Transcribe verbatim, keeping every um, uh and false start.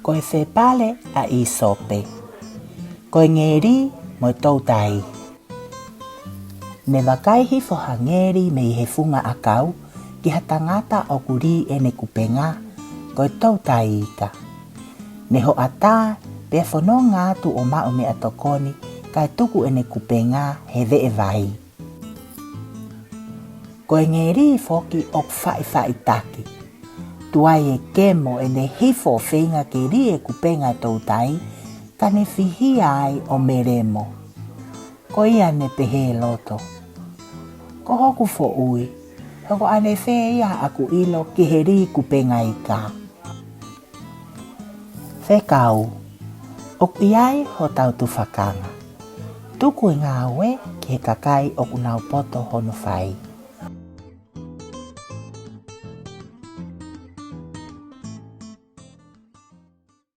Ko e fepale ʻa ʻIsope. Ko e ngelī mo e toutai. Ne vakai hifo ha ngeli mei he funga ʻakau ki ha tangata ʻoku lī ʻene kupenga, ko e toutai ika. Ne hoʻatā pea fononga atu ʻo maʻu meʻatokoni kae tuku ʻene kupenga he veʻe vai. Ko e ngelī foki ʻoku faʻifaʻitaki. Tuai e kemo ʻene hifo ʻo feinga ke lī e kupenga e toutai, ka ne fihia ai ʻo melemo. Ko ia ne pehē loto, "Ko hoku foʻui, he ko ʻanefē ia ʻaku ʻilo ki he lī kupenga ika?" Fekau, ʻoku ʻi ai hotau tufakanga. Tuku e ngāue ki he kakai ʻoku nau poto hono fai.